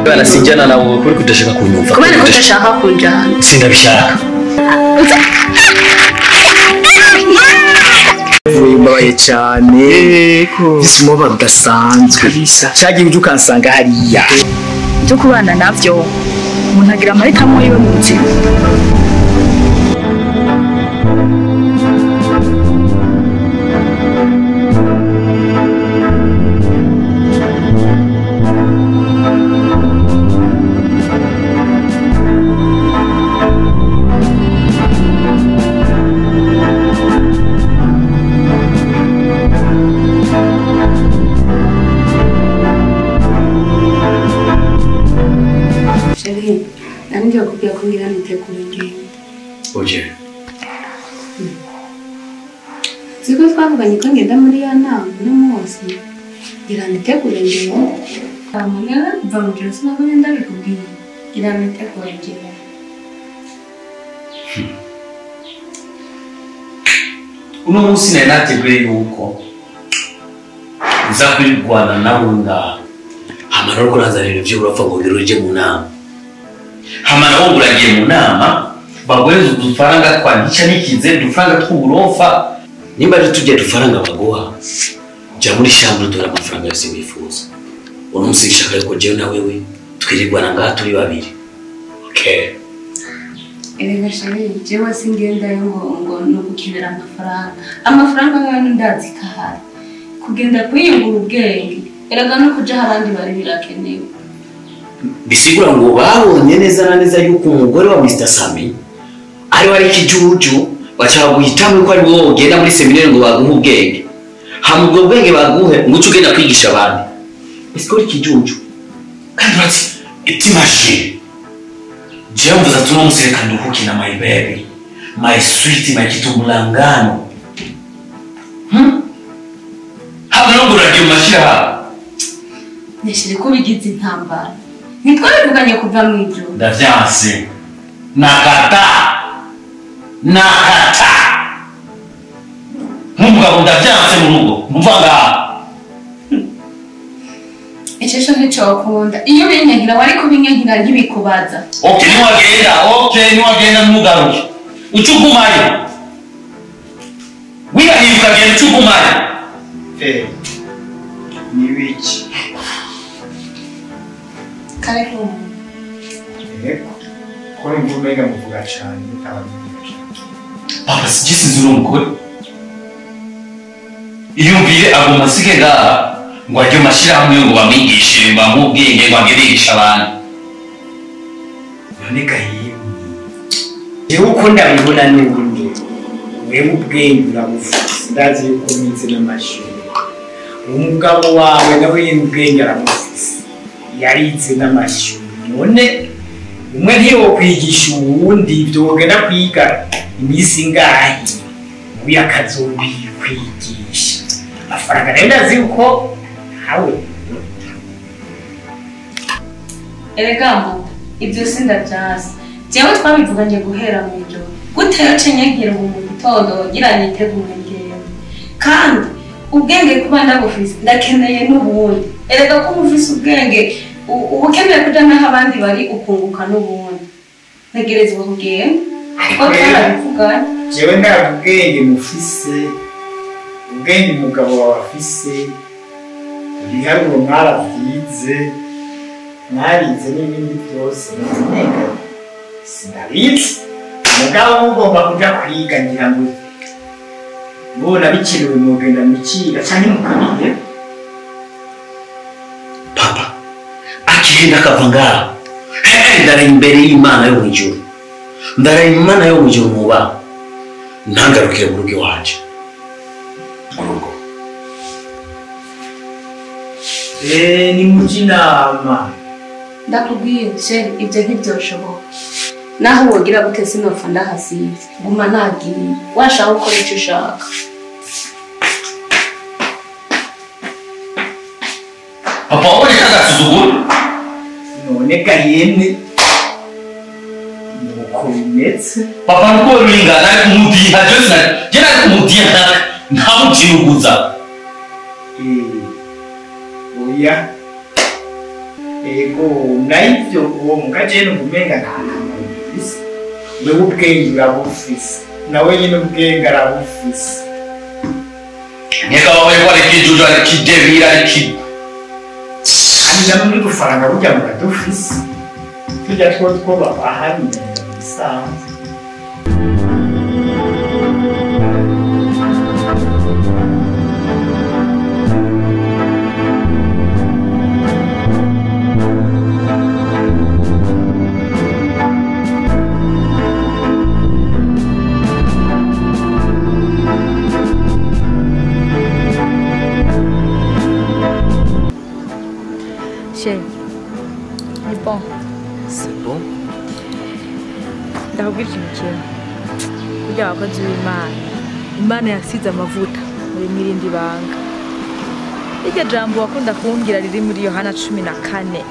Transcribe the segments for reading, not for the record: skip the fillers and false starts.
Bana sinjana nawe kuri kudashaka kunyumva. Kubera ko udashaka kunjana. Sindabishaka. Mbabaye cyane. Yego. Umubabaro udasanzwe. Kabisa. Cyagiye uje ukansanga hariya. Byo kubana navyo umuntu agira amahitamo yiwe mu buzima. Oje. Siko twavuganye ko ngenda muri ya nama uno munsi. Ngira nitegure ngende. Amwe kuva mu joro sinabonye ndabikubwiye. Ngira nitegure ngende. Uno munsi nari nateguye yuko nza kwirwana nawe ngaha. Hama rero kuranzanira ibyo urapfa ngo uje mu nama. Hama nawe uragiye mu nama. Bagweza udufaranga twandica nikize dufaranga tw'uburofa nimba ari tujya dufaranga baguha jya muri shambure dore amafaranga yose wifuza uno munsi nshaka yuko jewe na wewe twirirwana ngaha turi babiri. Okay. Erega shari jewe singendayo ngo no gukenera amafaranga. Amafaranga nk'ayo ndazi kahari kugenda kwiyungura ubwenge erega no kuja abandi bari birakenewe. Bisigura ngo babonye neza na neza yuko umugore wa Mr. Sami ari wari kijuju bacha guhitamo ko ari wowe ugenda muri seminaire ngo baguhe ubwenge. Hama ubwo bwenge baguhe ngo uce ugenda kwigisha abandi. Bisigura kijuju. Kandi urati itimashi. Jewe mvuza tuno musireka nduhuki na my baby, my sweet, my kitumulangano. Hama nongo uragiye mu mashirahamwe. Nishire ko bigize intambara. Ntitwabivuganye kuva mu ijoro. Ndavyanse. Nakata. Nakata. Nk'umugabo ndavyanse mu rugo. Mumva ngaha. Ico nticokunda. Iyo binyankira wari kubinyankira nkibikubaza. Okay, niwagenda. Okay, niwagenda ntugaruke. Uca ugumayo. Wirahiye ukagenda uca ugumayo. Ni biki? Karibu. Yego. Ko numva umenga muvuga cyane mutabavuga. Papa sigisinzi uno mugore. Iyumvire aguma asige ngaha ngo ajye mu mashirahamwe ngo bamwigishe bamuhe ubwenge ngo agende yigisha abantu. None gahimwe. Jewe uko ndabibona n'ubundi wewe ubwenge urabufise ndazi yuko mwize n'amashuri. Umugabo wawe nawe ubwenge aramufise. Yarize n'amashuri. None umwe ntiyokwigisha uwundi ibyo wogenda kwiga iminsi ingahe uyu akazobikwigisha. Amafaranga rero ndazi yuko ntawe. Erega mbo ibyo sindavyazi. Jewe twabivuganye guhera mu ijoro. Gute yoce nyankira ubu mu gitondo ngira nitegure ngende. Kandi ubwenge kuba ndabufise ndakeneye n'ubundi. Erega ko ufise ubwenge ubukeneye kuja naho abandi bari ukunguka n'ubundi. Ntegerezwa kugenda. Ko twarabivuganye. Jewe nta bwenge mufise, ubwenge umugabo wawe afise, ibiharuro mwaravyize, mwarize n'ibindi byose nega sinabizi. Umugabo mugomba kuja kwiga ngira ngo mubona bikenewe mugenda mukiga canke mukabihe. Papa akigenda akava ngaha ndara imbere y'Imana yo mw'ijuru. Ndara Imana yo mw'ijuru muba ntangarukire mu rugo iwanje. Mu rugo. Ni mujye inama. Ndakubwiye sheri ibyo ntibyoshoboka. Naho wogira gute sinopfa ndahasize. Guma nagiye. Washaka gukora icyo ushaka. Papa wabonye kagasuzuguro? None gahene nuko bimeze. Papa nuko ruringana ari kumudiha Jose na je nari kumudiha ntamucinuguza. Oya. Ego naivyo uwo mugaje no kumenga nta kamaro bifise. Wewe ubwenge urabufise. Nawe nyine ubwenge arabufise. Nkeka wawe ko ari kijuju ari kidebira ari ki. Kandi namwe muri gufaranga burya muradufise. Tujya two babaha bisanzwe. Ni bon. C'est bon. Ndakubwira ikintu kimwe. Burya abakozi b'Imana, Imana yasize amavuta muri n'irindi banga. Iryo jambo wakunda kumbwira riri muri Yohana 14.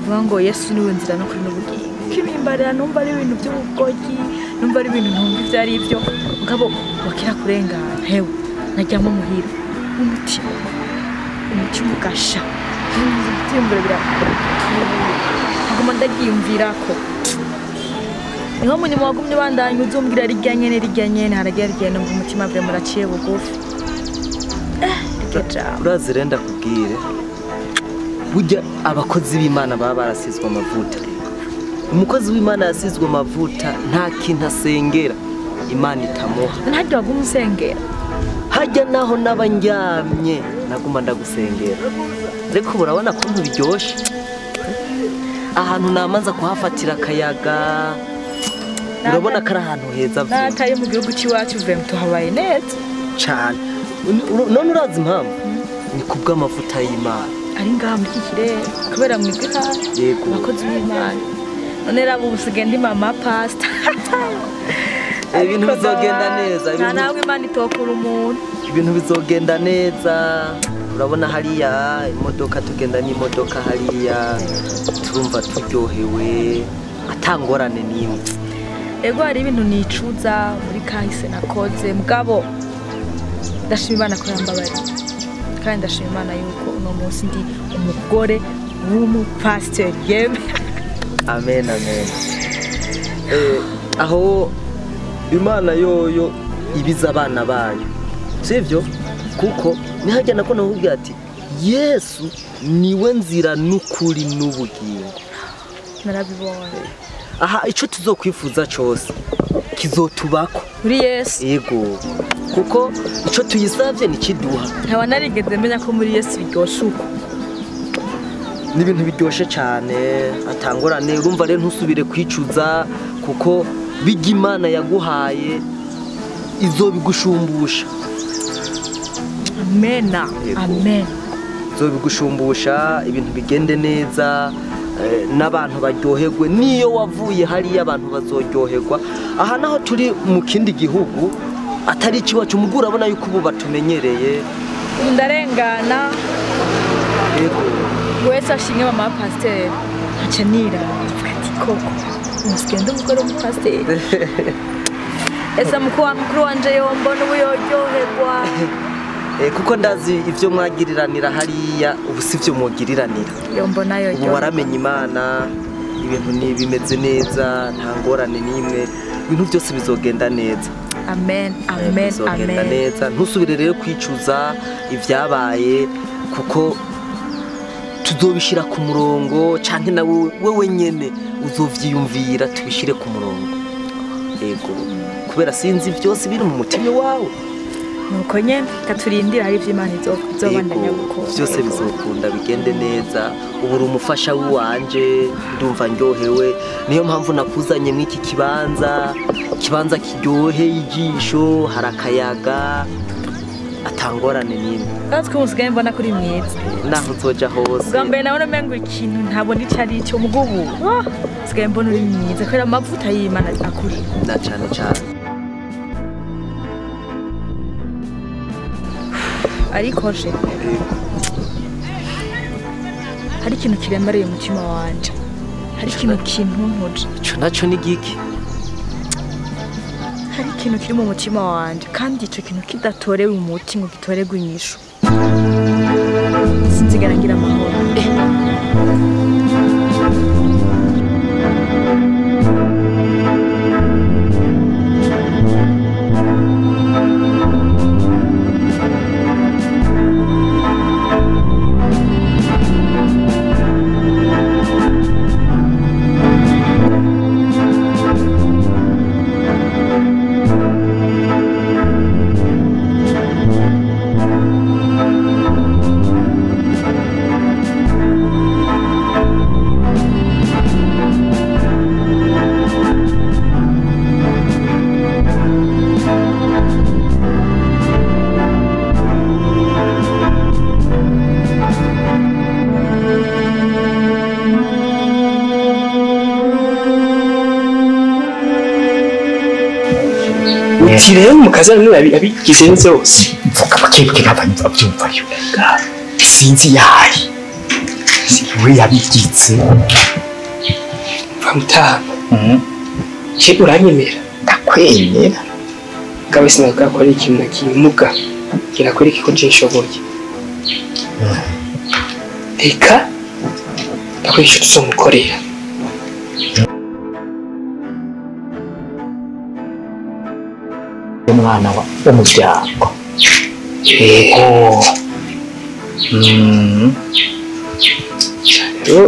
Vuga ngo Yesu niwe nzira n'ukuri n'ubugingo. Kimimbarira numva ari ibintu by'ubugogi, numva ari ibintu ntumva ivyo ari byo. Mugabo wakira kurengana. Hewe, najyamo muhira. Umutima ugasha. Aguma ndagiyumvirako niho munyuma wagumye bandanye uzumbwira rirya nyene haragera rigiye numva umutima vure muraciye bugufi. Urazi rero ndakubwire burya abakozi b'Imana baba barasizwe amavuta. Umukozi w'Imana yasizwe amavuta nta kintu asengera Imana itamuha. Ntaryo waguma usengera hajya naho n'abandyamye naguma ndagusengera. Ariko urabona ko biryoshe ahantu namanza kuhafatira akayaga urabona ko ari ahantu heza vuba. Natari mu gihugu cy'iwacu vuba tuhabaye neza cyane. None urazi impamvu? Ni kubw'amavuta y'Imana ari ngaha muri iki kirere kubera mwebwe yego abakozi b'Imana. None rabo ubusigaye ndi mama pastor. Ibintu bizogenda neza. Nta nawe Imana itokura umuntu. Ibintu bizogenda neza. Urabona hariya imodoka tugenda n'imodoka hariya turumva turyohewe atangorane n'imwe. Ego hari ibintu nicuza muri kahise nakoze mugabo ndashima Imana ko yambabariye. Kandi ndashima Imana yuko uno munsi ndi umugore w'umupasiteri yeme. Amen amen. Aho Imana yoyo ibiza abana bayo. Sivyo? Kuko nihajya nako nakubwira ati Yesu niwe nzira n'ukuri n'ubugingo. Narabibonye. Aha ico tuzokwifuza cyose kizotubako muri Yesu. Yego. Kuko ico tuyisavye nikiduha. Ntawa narigeze menya ko muri Yesu biryoshe uko. Ni ibintu biryoshe cyane atangorane. Urumva rero ntusubire kwicuza kuko bijya Imana yaguhaye izobigushumbusha. Amen. Amen. Izobigushumbusha ibintu bigende neza n'abantu baryoherwe. Niyo wavuye hariya abantu bazoryoherwa. Aha naho turi mu kindi gihugu atari ikiwacu mugura urabona yuko ubu batumenyereye. Ndarengana. Yego. Wese ashimwe mama pasteur ntacenira ati koko usigende umugore w'umupasiteri. Ese mukuru wanje yombona ubu yoryoherwa. Kuko ndazi ivyo mwagiriranira hariya ubu sivyo mwogiriranira. Yombona yoryoherwa. Ubu waramenye Imana ibintu ni bimeze neza nta ngorane n'imwe ibintu byose bizogenda neza. Amen amen bizogenda amen. Neza ntusubire rero kwicuza ivyabaye kuko tuzobishira ku murongo canke nawe wewe nyene uzovyiyumvira tubishire ku murongo. Yego kubera sinzi byose biri mu mutima wawe. Nuko nyene katurindira hari ivy'Imana izobandanya gukora. Byose bizokunda bigende neza. Ubu uri umufasha wanje ndumva ndyohewe. Niyo mpamvu nakuzanye mw'iki kibanza, kibanza kiryoheye ijisho, hari akayaga atangorane n'imwe. Kandi ko musigaye mbona kuri mwiza. Naho uzoja hose. Ubwa mbere nabona umengo ikintu ntabona ico ari cyo mugubu. Musigaye mbona uri mwiza kubera amavuta y'Imana akuri. Na cane cane. Ariko je hari ikintu kiremereye umutima wanje. Hari ikintu kintuntuje. Ico naco ni giki? Hari ikintu kiri mu mutima wanje kandi ico kintu kidatorewe umuti ngo gitoregwe inyishu. Sinzigera ngira amahoro. Uti rero mukazana niwe yabigize byose. Mvuga bakebwe nk'abanyumva byumvayo. Sinzi yayi. We yabigize. Mutama. Che uranyemera? Ndakwemera. Gawe sinakora ikintu na kimwe muga. Kirakora iki ko je nshoboye. Reka ndakora icyo tuzomukorera. Umwana w'umuryango. Yego. Rero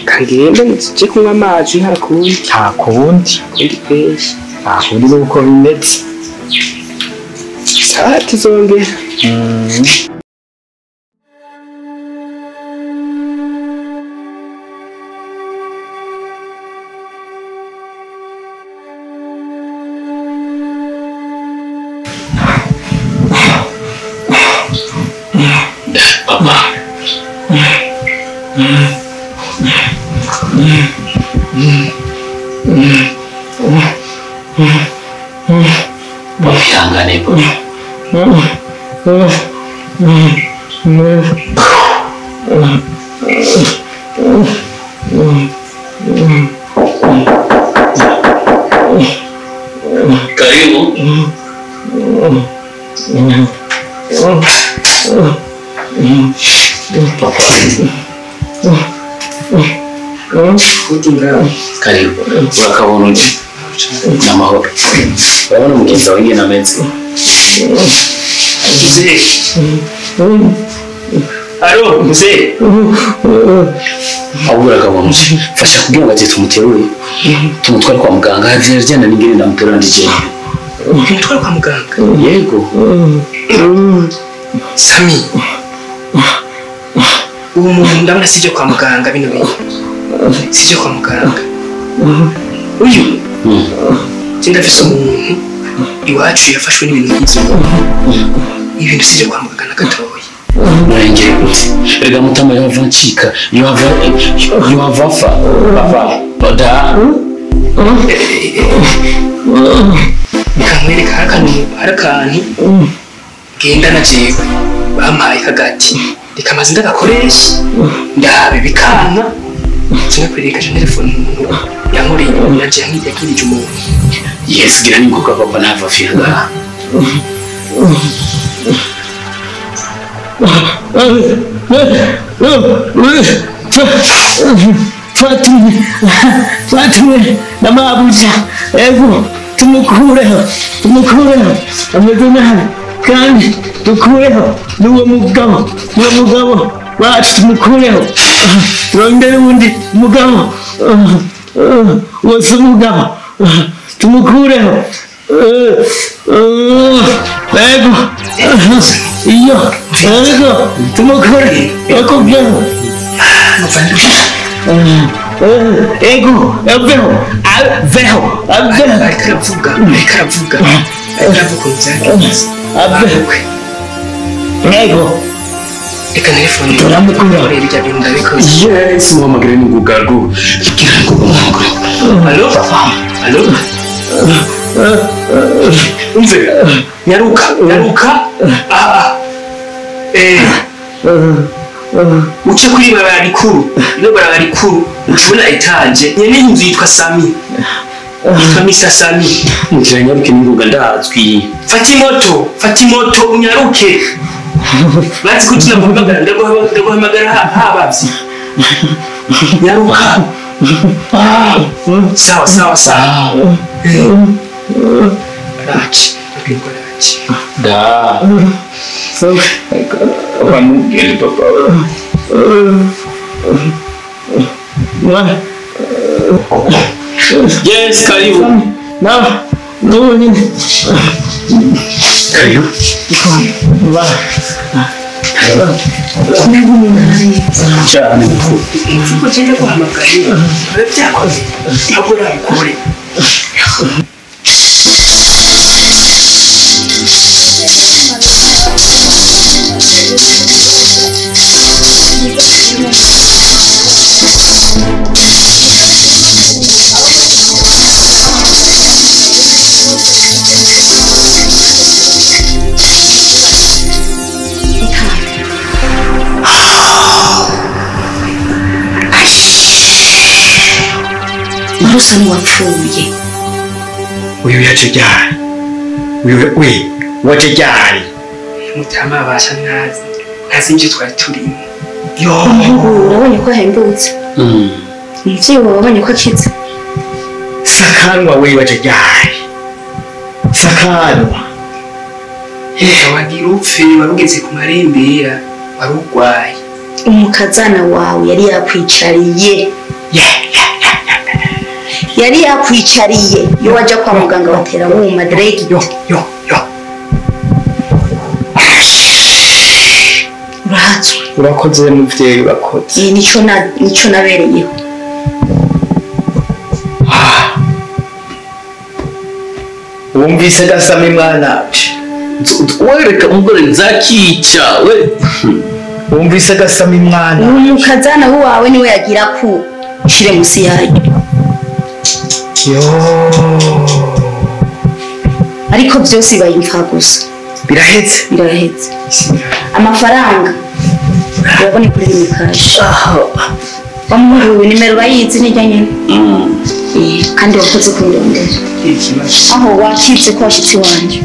kangende nje kunywa amazi nta kundi. Nta kundi. Kundi kwezi. Nta kundi nuko bimeze. Sawa tuzongera. Papa. Papa ihangane papa. Karibu. Papa. Karibu. Urakabona uje n'amahoro. Urabona mugenzi wawe ingene ameze. Mzee. Alo, mzee. Ahubwo urakabona uje. Fasha kugira ngo aze tumuterure. Tumutware kwa muganga. Vyana n'ingene ndamuterura ndi jewe. Tumutware kwa muganga? Yego. Sami. Uwo muntu ndabona sije kwa muganga bino bintu. Sije kwa muganga. Uyu. Je ndafise umuntu iwacu yafashwe n'ibintu nk'ivyo. Ibintu sije kwa muganga na gatoya. Murengere gute? Erega mutama yohava ncika, yohava afa. Papa, oda. Reka nkwereke hari akantu genda na jewe bampaye kagati. Reka amazi ndagakoresha ndabe bikanka sinakwereka je telefone umuntu yankoreye yaje yakirije umuntu. Yes, gira ningoga papa nava afira. Twatumwe na mabuja ego tumukureho ameze nabi kandi dukureho n'uwo mugabo wacu tumukureho turondere uwundi mugabo wose umugabo tumukureho ego iyo ego tumukure ego byeho ego aveho aveho aveho ariko aravuga ukuntu byagenze aveho ego reka telefone turamukura ibyo bintu ndabikoze. Yes, muhamagare n'ingoga rwo. Gira ingoga muhamagare. Alo? Alo? Umve, nyaruka. Aha. Uce kuri barabara rikuru. Ino barabara rikuru ucubona etaje. Nyene inzu yitwa Sami. Yitwa Mr. Sami. Ngira nyaruke n'ingoga ndazwi. Fata imoto unyaruke. Bazi ko tunaguhamagara ndaguhamagara habavye. Nyaruka. Sawa. Araci. Da. Papa nugende papa. Yes, karibu. Na, no nyine. Karibu. Cyane mukuru. Imvugo cyenda guhamagara biba byakoze ntabwo nabikore. Usa n'uwapfuye. Uyu yaje ryari? Uyu we waje ryari? Mutama abasha ntazi. Ntazi ibyo twari turimo. Yo, urabonye ko ahembutse. Umuvyeyi wawe wabonye ko akize. Sakanwa we waje ryari? Sakanwa. Wagira upfe warugeze ku marembera wari urwaye. Umukazana wawe yari yakwicariye. Yari yakwicariye iyo wajya kwa muganga batera wuma direct. Yo yo yo. Urahatswe. Urakoze muvyeyi, urakoze. Nico nabereyeho. Wumvise gasami mwana. Wereka umugore nzakica we. Wumvise gasami mwana. Umukazana wawe niwe yagira ku shire musi yayo. Yo. Ariko byose bayimfa gusa. Birahetse. Birahetse. Amafaranga urabona kuri mikashi. Wamuhuye nimero bayizi nijya nyene. Kandi wakoze kundondera. Aho wakitse ko washitsi wanje.